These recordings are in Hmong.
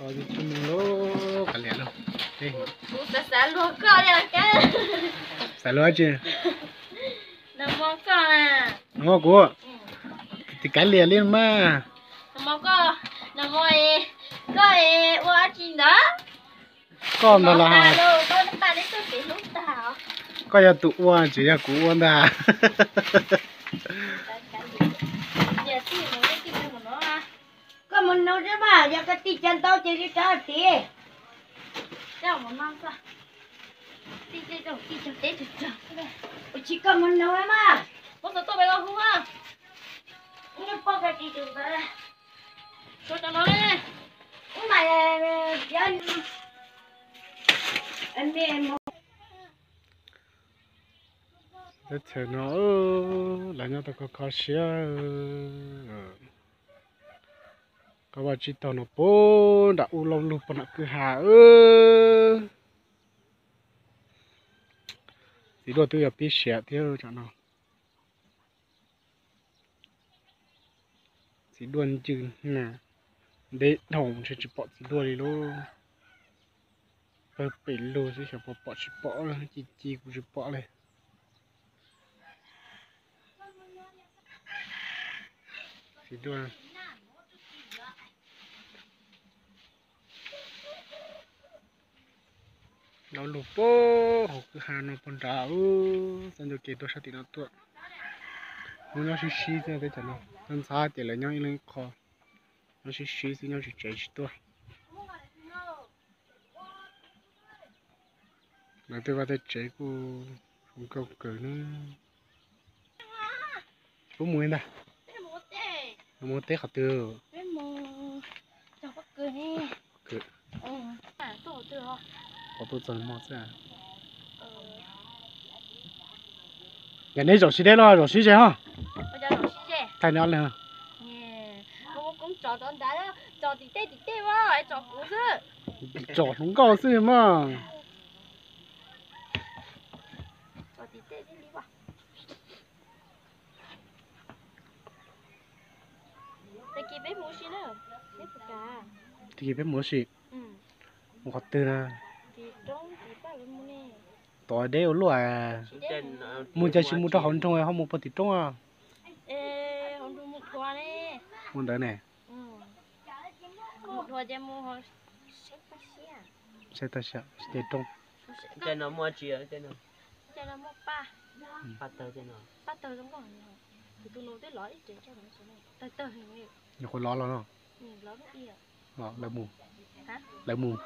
Tsis mus lub kav liam lub. Kuv xav xav luag koj li os. Xav luag tsi? Nag hmo koj na. Nag hmo kuv? Tsis kav liam li mas. Nag hmo koj, nag hmo koj ua dab tsi ntawd? Koj ntawd los has. Koj yog tus ua tsis yog kuv ua ntag. Koj mus nug thiab mas, yog koj tij co ntau ces li rov tid. Ua tsis koj mus nug mas. Nws poj ka tsis tus ntawd. Teb chaws no lawv nyob tau kho kho siab. Koj vaj tsib taug no puag nram ub lauj lug puag nram kwj ha. Txiv duaj twb yog pib siav thiab tsam no. Txiv duaj ncw na, ntev dhau ntshe tsis pom txiv duaj li lauj. Pawg pem lug xwb xyov puas pom tsis pom, ci ci kuv tsis pom li. Txiv duaj lauj lug puag hauv kwj ha no puag nrad, txoj ncauj kev tuaj sab tim no tuaj. Hnub nyob sib sib xwb tej thaum no, ntxhab ces lawv nyob ib leeg ib qho, nyob sib sib xwb nyob tsis tsev tsis tuaj. Lawv tej vaj tej tsev kuj zoo nkauj kawg ne. Puab mus li ntag. Mus teb qhov twg? Pom tuaj txog hmo xwb. Yog neb zaum sib deb los zaum sib ze ho? Thaij neb ob leeg. Tsom hluas nkauj xwb mas. Tag kis peb mus ua si. Mus qhov twg na? Tom deb ua luaj. Mus cas tsis mus rau hauv nroog ho mus puag tim roob? Mus ntawd ne. Saib tag xyam ces roob. Nyuam qhuav lov los no. Lawv mus. Lawv mus.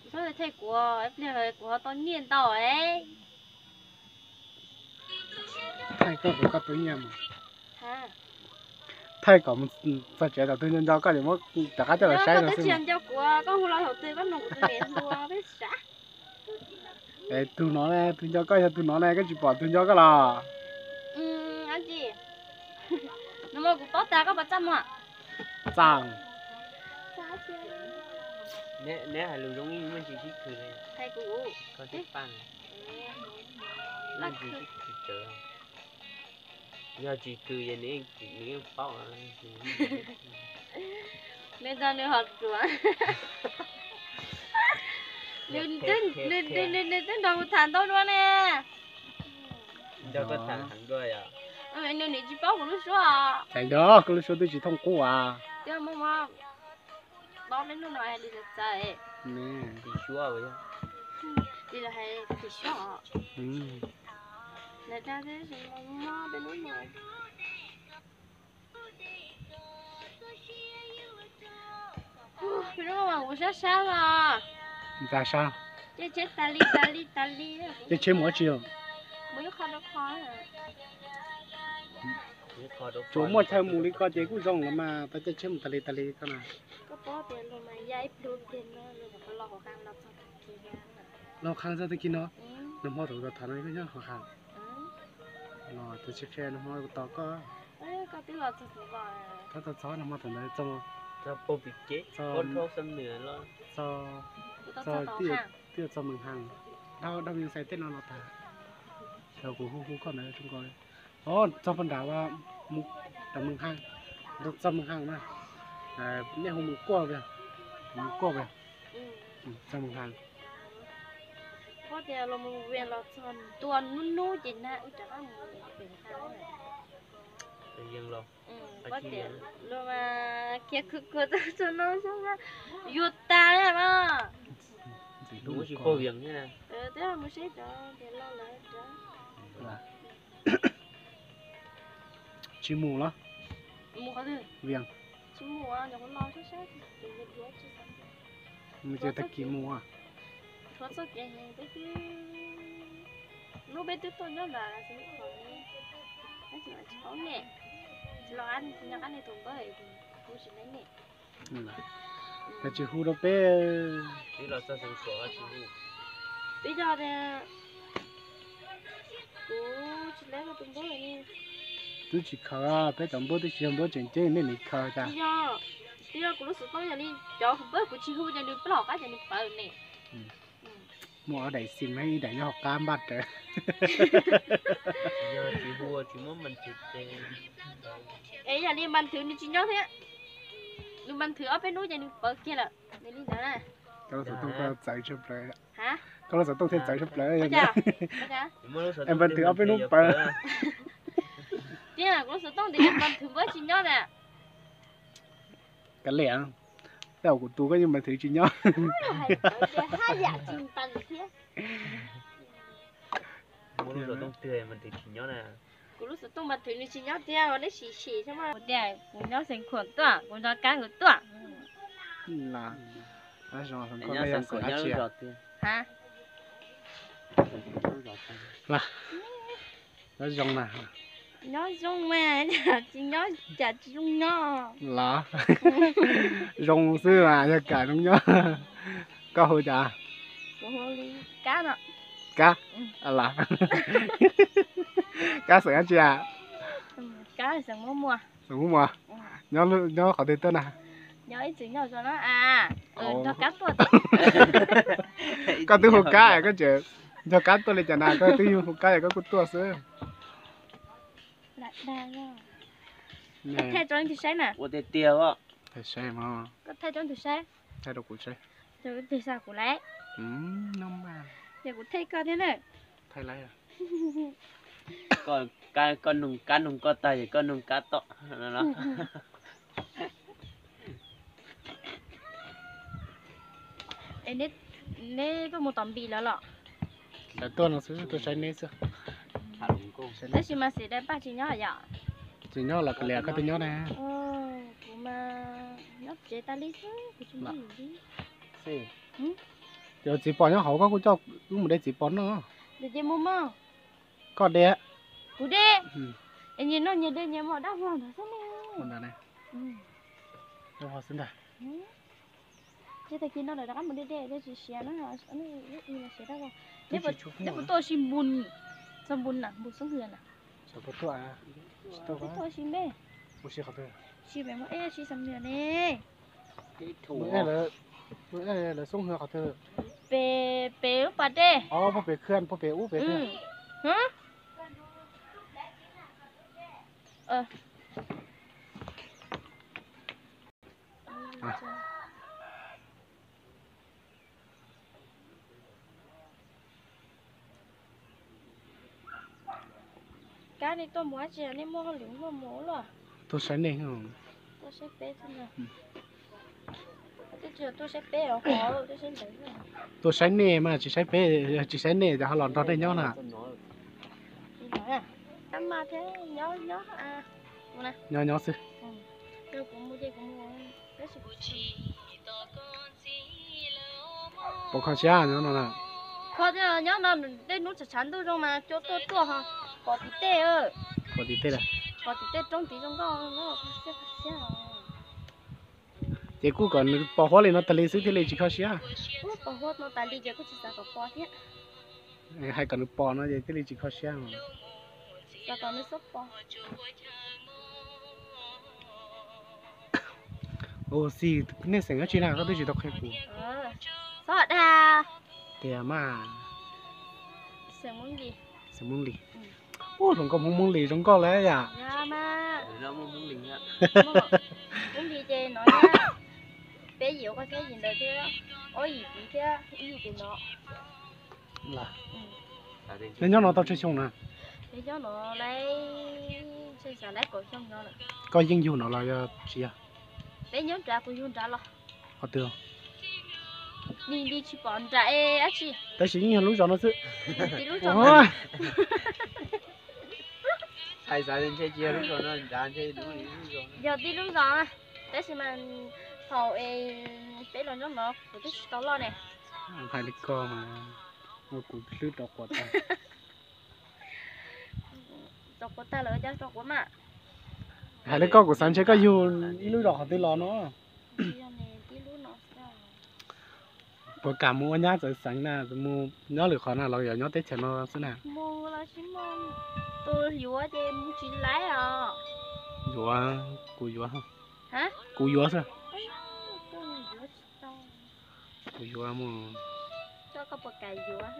Thaij kuv, kuv ho tau nyiaj ntau. Thaij koj, koj tau nyiaj mus. Thaij kom txog tsev thaum twg nco nco koj ces muab rov qab coj los saib no xwb. Koj hu los thaum twg koj nug kuv tus niam hluas peb sav. Es tus no ne, tus nco koj yog tus no ne, koj tsis pom tus nco koj los? Nag hmo kuv paub tas koj puas txaj muag? Txaj. Neb hais lus zoo ib muaj ntsis sib khwv li. Hais kuv. Koj tib paj. Yog tsis khwv ces nws yeej paub. Nws txog nws ho ruam. Nws twb nrog kuv tham ntau dua ne. Nws nim tsis paub kuv lub suab. Txhais nrog koj lub suab twb tsis thooj qub as. Paub peb hnub no hais li txawv txawv. Tis suab. Tis suab. Lawv dag mob peb hnub no. Peb hnub no mas kuv sab sab los. Ntxa sab. Caij tsheb tas li tas li tas li. Caij tsheb mus dab tsi os? Mus ib qho rau qho. Tsuas muaj chaw mus li ko ces kuj zoo lawm mas, tau caij tsheb mus tas li tas li koj na. Koj paub tias luag mas ya ib pliag pliag no luag los hauv qhov qhov tag kis no. Los qhov qhov tag kis no, nag hmo thaum tau tham no koj nyob hauv qhov qhov. Los tus tsis qhia nag hmo tos koj. Txhob txhob nag hmo thaum ntawd txog, txog, twb yog txog Mees Haas. Dhau Dab Vias Xais tej no los tag, thaum kuv hu hu koj ntawd zoo nkaus. Os, txog puag nrad, txog Mws Haj, txog Mws Haj na. Nej hu Mws Kuaj, Mws Kuaj, txog Mws Haj. Ua tias los mus Vias los txog ntua hnub hnub ces na wb rov qab mus pem Haj. Ua tias los mas khiav khwv khuav txog no yuav tas mas. Twb mus seb cov tias los lawm. Tsis mus los? Mus qhov twg? Vias. Tsis mus, nyuam qhuav los sab sab ces tsis mus ces tag kis mus. Tshuav txoj kev peb twb, hnub peb twb tuaj nyob nram Xeev Khuam, tab sis tsis paub nej, tsis los qab, tsis nyob qab nej tus npawb, kuv tsis laib nej. Koj tsis hu rau peb. Peb yog tias kuv tsis laib koj tus npawb. Twb tsis khaws, peb cov npawb twb tsis yog npawb tseem ceeb, nej nim khaws cas. Tsis yog, twb yog kuv lub xov tooj yog li cov kuv npawb kuv tsis hu ces nws plob qab ces nws pawv ne. Muaj ob daim xim, ib daim nyob hauv qab npaj rawv. Es yog li Npas Nthwv nws tsis nyob thiab, nws Npas Nthwv ob peb hnub ces nws pawv kiag lawm, nws li ntawd na. Koj lub xov tooj thiaj txawv tshaj plaws. Koj lub xov tooj thiaj txawv tshaj plaws. Es Npas Nthwv ob peb hnub pawv. Tiag, kuv lub xov tooj tias Npas Nthwv npawb tsis nyob na. Kav liam, tej zaum kuv tus koj yeej Npas Nthwv tsis nyob. Kuv lub xov tooj Npas Nthwv nws tsis nyob tiag, ua neb sim sim xwb mas. Kuv tias kuv nyob Xeev Khuam tuaj, kuv nrog Kab nkawd tuaj. Nyob zoo na. Nyob zoo mas, tsis nyob cas tsis zoo nyob. Los, zoo xwb mas yog cas zoo nyob. Koj hu cas? Kab no. Kab? Los, Kab xeem dab tsi a? Kab xeem Muas. Xeem Muas. Nyob qhov twg tuaj na? Nyob ib txwm nyob zoo no a. Nrog Kab tuaj. Koj twb hu Kab, koj tseem nrog Kab tuaj li cas na, koj twb hu Kab es koj kuj tuaj xwb. Thaij rau leej twg saib na? Ua tiag tiag. Thaij saib mas. Koj thaij rau leej twg saib? Thaij rau kuv saib. Rau leej twg saib kuv laiv? Ces kuv thaij koj thiab na. Thaij laiv. Koj, koj nug Kab, nug koj tag ces koj nug Kab tom no. Es neb tuaj mus tom Npis lawm los? Lawv tuaj no xwb, tuaj saib neb xwb. Tab sis mas Xim Dais Paj tsis nyob yom? Tsis nyob los kav liam, koj twb nyob na. Kuv mas nyob tsev tas li xwb, kuv tsis nyob li. Yog txiv pos nyob hauv koj kuj coj wb mus de txiv pos noj. Ces mus mog. Koj de. Kuv de. Es nyias noj nyias de nyias mov dab vog ntawd xwb ne. Dab vog xwb ntag. Ces tag kis no lawm rov qab mus de de, tsis siav na, siav dab vog. Neb puas tuaj si npun, txog npun na, npun Xoob Hwm na? Tuaj si npe. Si pem muaj eb si xam nws ne. Lawv Xoob Hwm qhov twg? Pem, pem lub pas dej. Puag pem khw, puag pem ub pem khw. Kab, nej tuaj mus dab tsi, nej muaj hauj lwm muaj mus ua luaj? Tuaj saib nej. Tuaj saib peb xwb. Twb tsis yog tuaj saib peb os, tuaj saib ntawd. Tuaj saib nej mas tsis saib peb, tsis saib nej ces ho los nrog nej nyob na. Nyob nyob xwb. Puas kho siab nyob no na? Kho thiab, nyob no tej hnub tshav tshav ntuj zoo mas cua tuaj tuaj ho pom tim tej. Pom tim tej lawm. Pom tim tej roob tid zoo nkauj. Ces kuj kom nws pos huab li no tas li xwb thiaj li tsis kho siab. Pos huab no tas li ces kuj tsis xav kom pos thiab. Hais kom nws pos no ces thiaj li tsis kho siab. Xav kom nws txhob pos. Ua xij, nej xeem dab tsi na, koj twb tsis tau qhia kuv. Txhob dag. Tiag mas. Xeem Hmoob Lis. Ua hluas nkauj Hmoob Lis zoo nkauj lawm yam. Hmoob Lis ces no, peb yim ua koj thiab yim ntawd thiab, ob yim tid thiab ib yim tus no. Neb nyob no tau tsawg xyoo na? Nyob no lawm, xav lawm kaum xyoo no lawm. Koj yeej yug no los yog tsis yog? Peb nyob nrad, kuv yug nrad los. Qhov twg? Nws nti tsis pom nrad dab tsi. Tab sis yeej yog lub zos no xwb. Tib lub zos. Hais xav ntshe tsis yog lub zos no, nrad ntshe yog tib lub zos, tab sis mas thaum es peb los nyob no kuv twb tsis tau loj ne. Hais li ko mas kuv hlwb rau quav tag. Rau quav tag lawm cas rau quav mas. Hais li ko kuv xav ntshe koj yug ib lub zos qhov twg los no. Puas kam mus ua nyab txawv xeev na, mus nyob lwm qhov na los yog nyob teb chaws no xwb na? Mus los tsis mus, tus yuav ces mus tsis laib os. Yuav, kuv yuav, kuv yuav xwb. Kuv yuav mus. Koj puas kam yuav?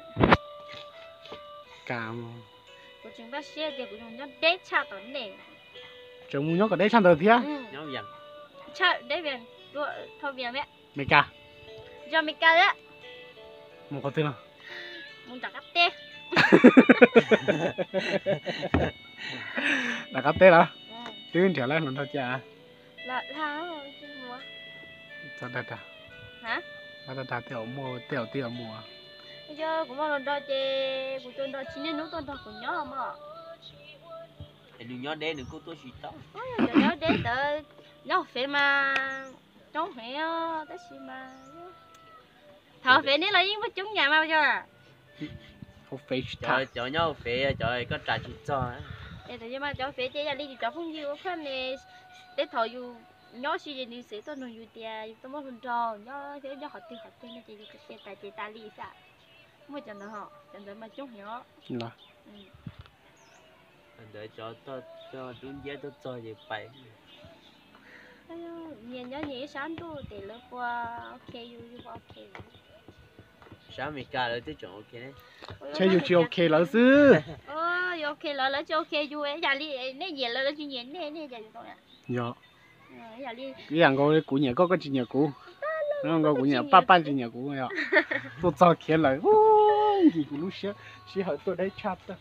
Kam mus. Kuv tseem npaj siab tias kuv yuav nyob deb tshaj tom nej. Tseem mus nyob kom deb tshaj ntawd thiab. Tshaj deb, thau Vias thiab. Meskas. Yog Meskas thiab. Mus qhov twg no? Mus nram qab teb. Nram qab teb los? Twb nrhiav lawm hluas nraug cas? Txhob dag dag. Txhob dag dag tej zaum muaj tej zaum twb yuav mus. Yog kuv muaj hluas nraug ces kuv tus nraug tsis niaj hnub tuaj nrog kuv nyob mog. Nws nyob deb nws kuj tuaj tsis tau. Cov nyob deb ntawd nyob hauv fev mas coob heev tab sis mas thaum hauv fev neb los yeej muaj coob nyam mas yog. Hauv fev tsis tham. Cov nyob hauv fev cov koj ras tsis txog. Es thaum yog mas cov hauv fev ces yam li yus cov phooj ywg ua khaj ne, tej thaum yus nyob si ces nws xav tuaj nug yus tias yus tuaj muaj hluas nraug nyob thiab nyob qhov twg qhov twg no ces yus qhia tas ces tas li xwb. Muaj cov ntawd, cov ntawd mas coob heev os. Ntawd cov cog dub nciab tuaj txog ces pais. Nyias nyob nyias ib sab ntuj ces lawv puas ok yus, yus puas ok lawv. Sab Amelikas lawv twb tseem ok. Ntshe yus tsis ok lawv xwb. Yus ok lawv, lawv tsis ok yus, yam li nej nyiam lawv, lawv tsis nyiam nej, nej cas yus tau. Yog ib yam nkaus li kuv nyiam koj, koj tsis nyiam kuv, nkaus kuv nyiam Paj, Paj tsis nyiam kuv, tuaj txog khiav lawm, nkim kuv lub siab, sij hawm tuaj deb tshaj tag.